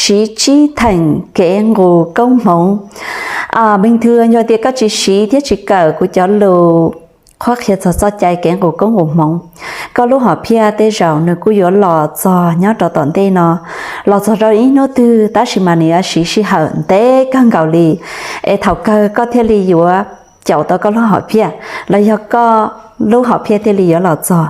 siv tsib theem kev nqus koob hmoov. Pes thwv yog tias koj tsis siv thiab tsis kawm kuv cov lus qhuab qhia txog txoj cai kev nqus koob nqus hmoov, koj lub hom phiaj tej zaum nws kuj yuav los txog nyob rau tom ntej no, los txog rau ib hnub twg, tab sis mas nws yuav siv sij hawm ntev kawg nkaus li, es thaum kawg koj thiaj li yuav caum tau koj lub hom phiaj, los yog koj lub hom phiaj thiaj li yuav los txog.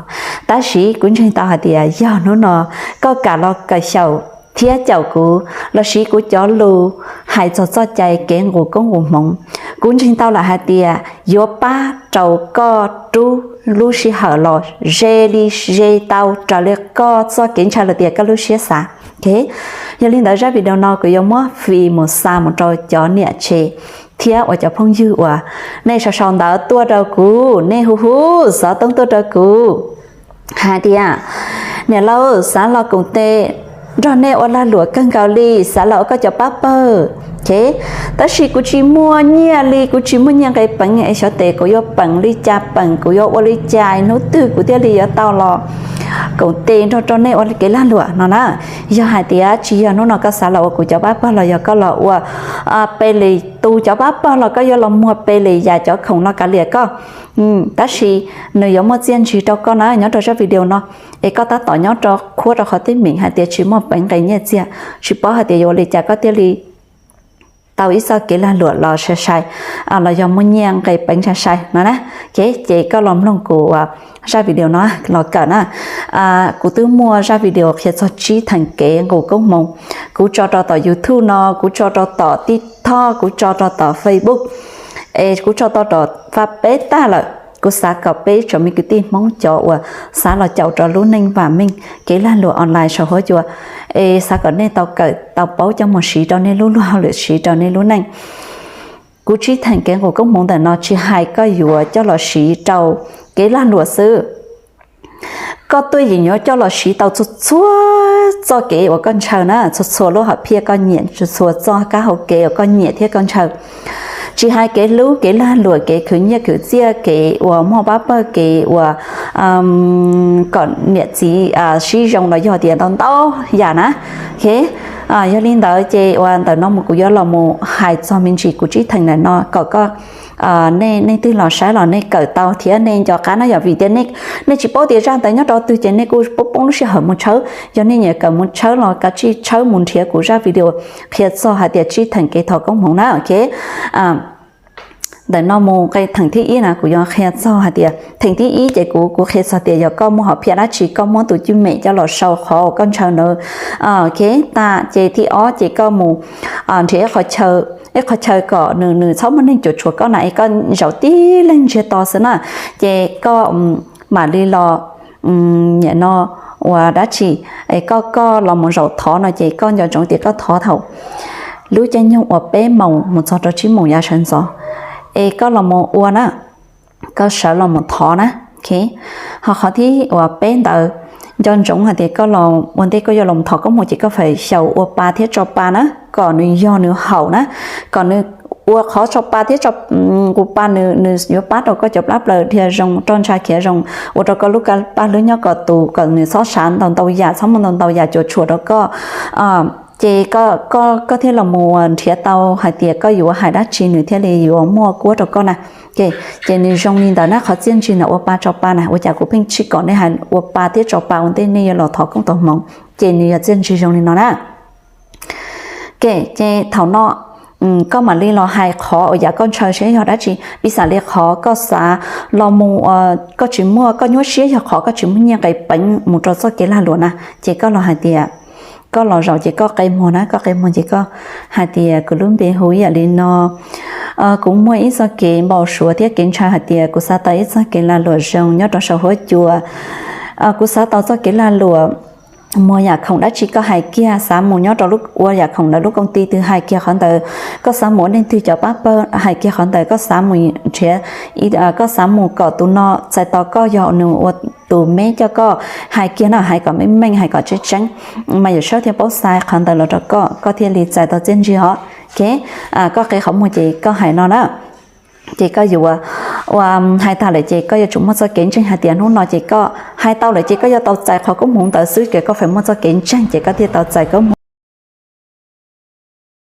Tab sis kuv ntseeg tau hais tias yog hnub no koj kam los kawm xyaum thiab caum kuv los siv kuv cov lus hais txog txoj cai kev nqus koob nqus hmoov, kuv ntseeg tau lawm hais tias yuav pab rau koj rub lub sij hawm los ze li ze tau raws li koj txoj kev ntshaw los tias koj lub siab xav. Yog li ntawd zaj video no kuv yuav muab fij mus xa mus rau cov niam tsev thiab uas cov phooj ywg uas nej sau sau ntawv tuaj rau kuv, nej hu hu xov tooj tuaj rau kuv hais tias, niam laus, xav los koom tes nrog nej ua lag luam kawg nkaus li, xav los ua koj cov pab pawg. Tab sis kuv tsis muaj nyiaj li, kuv tsis muaj nyiaj nqe peev es xyov tes kuv yuav peem li cas, peem kuv yuav ua li cas hnub twg kuv thiaj li yuav tau los koom tes nrog rau nej ua kev lag luam no na. Yog hais tias tsis yog hnub no koj xav los ua kuv cov pab pawg los yog koj los ua pe li tus cov pab pawg los koj yuav los muag pe li yam cov khoom no kav liam koj. Tab sis nws yuav muaj txiaj ntsig rau koj na nyob rau zaj video no, es koj tab tom nyob rau khuab rau qhov teeb meem hais tias tsis muaj peev nqe nyiaj txiag, tsis paub hais tias yuav ua li cas koj thiaj li tau ib txoj kev lag luam los sai sai, los yog muaj nyiaj nqe peev sai sai no na. Ces koj los mloog kuv zaj video no los kawm na. Kuv twb muaj zaj video qhia txog tsib theem kev nqus koob hmoov, kuv tso rau tom YouTube no, kuv tso rau tom TikTok, kuv tso rau tom Facebook, es kuv tso tau rau fab peb tag lawm. Kuv xav kom peb tsoom me kwv tij Hmoob cov uas xav los caum rau lub neej vam meej kev lag luam online saum huab cua, es xav kom nej tau kawm tau paub coj mus siv rau nej lub luag hauj lwm, siv rau nej lub neej. Kuv tsib theem kev nqus koob hmoov ntawm no tsis hais koj yuav coj los siv rau kev lag luam xwb. Koj tuaj yeem yuav coj los siv tau txhua txhua txoj kev uas koj ntshaw na, txhua txhua lub hom phiaj koj nyiam, txhua txhua txoj kab hau kev uas koj nyiam thiab koj ntshaw. Tsis hais kev hlub, kev lag luam, kev khwv nyiaj khwv txiaj, kev uas muaj pab pawg, kev uas kom niam txiv sib zoo los yog tias ntau ntau yam na. Yog li ntawd ces uas ntawm no mus kuv yuav los mus hais txog me ntsis kuv tsib theem ntawm no kom koj, nej leej twg los saib los nej kawm tau thiab nej nco qab na. Yog vim tias nej tsis paub tias zaj ntawd nyob rau twg ces nej kuj poob poob lub sij hawm mus tshawb. Yog nej nyiam kawm mus tshawb los kav tsij tshawb mus nrhiav kuv zaj video qhia txog hais tias tsib theem kev thov koob hmoov na. Ok, ntawm no mus nqe theem thib ib na kuv yuav qhia txog hais tias theem thib ib ces kuv kuv qhia txog tias yog koj muaj hom phiaj dab tsi koj muab tus cwj mem coj los sau qhov uas koj ntshaw ntawd. Ok, tas ces thib ob ces koj mus nrhiav ib qho chaw kom nws nws txhob muaj neeg cuam tshuam koj na, es koj zaum tib leeg ntsiag to xwb na. Ces koj mam li los nim no uas dab tsi, es koj koj los mus zaum thov no ces koj nco ntsoov tias koj thov thaum lub caij nyoog uas peb moos mus txog rau tsib moos yav sawv ntxov, es koj los mus ua na, koj sawv los mus thov na. Ho qhov thib uas peb ntawd, nco ntsoov hais tias koj los ua ntej koj yuav los thov koob hmoov ces koj feem xyaum ua pa thiab tso pa na, kom nws yog nws haum na, kom nws ua qhov tso pa thiab nqus pa nws nws yuav pab rau koj cov plab plaws dhia zoo, roj ntsha khiav zoo, ua rau koj lub paj hlwb nyob kom tus kom nws txhob sav ntau ntau yam, txhob muaj ntau ntau yam cuam tshuam rau koj. Ces koj thiaj los mus nrhiav tau hais tias koj yuav hais dab tsi nws thiaj li yuav muaj kuab rau koj na. Ces nws zoo li ntawd na, qhov txiaj ntsig ntawm ua pa tso pa na, ua cas kuv pheej tsis kom nej hais ua pa thiab tso pa ua ntej nej yuav los thov koob thov hmoov, ces nws yog txiaj ntsig zoo li no na. Ok, ces thaum no koj mam li los hais qhov uas yam koj ntshaw seb yog dab tsi, piv xam li qhov koj xav los mus, koj tsis muaj, koj nyuaj siab yog qhov koj tsis muaj nyiaj nqe peev mus rau txoj kev lag luam na, ces koj los hais tias, koj los zaum ces koj qe muag na, koj qe muag ces koj hais tias kuv lub npe hu ib yam li no, kuv muaj ib txoj kev npau suav thiab kev ntshaw hais tias kuv xav tau ib txoj kev lag luam zoo nyob rau saum huab cua, kuv xav tau txoj kev lag luam muag yam khoom dab tsi koj hais kiag, xav mus nyob rau lub ua yam khoom ntawd lub koom ti twg hais kiag qhov ntawd, koj xav mus ua leej twg cov pab pawg hais kiag qhov ntawd, koj xav mus nrhiav, koj xav mus kom tus no txais tos koj yog nws ua tus meb coj koj, hais kiag no, hais kom meej meej, hais kom tseeb tseeb, mas yawm saub thiaj paub xa qhov ntawd los rau koj, koj thiaj li txais tau txiaj ntsig os. Ok, koj qe qhov muag ces koj hais no na. Ces koj yuav ua, hais tag lawm ces koj yuav tsum muaj txoj kev ntseeg hais tias hnub no ces koj hais tau lawm ces koj yuav tau txais qhov koob hmoov ntawd xwb, ces koj feem muaj txoj kev ntseeg ces koj thiaj tau txais koob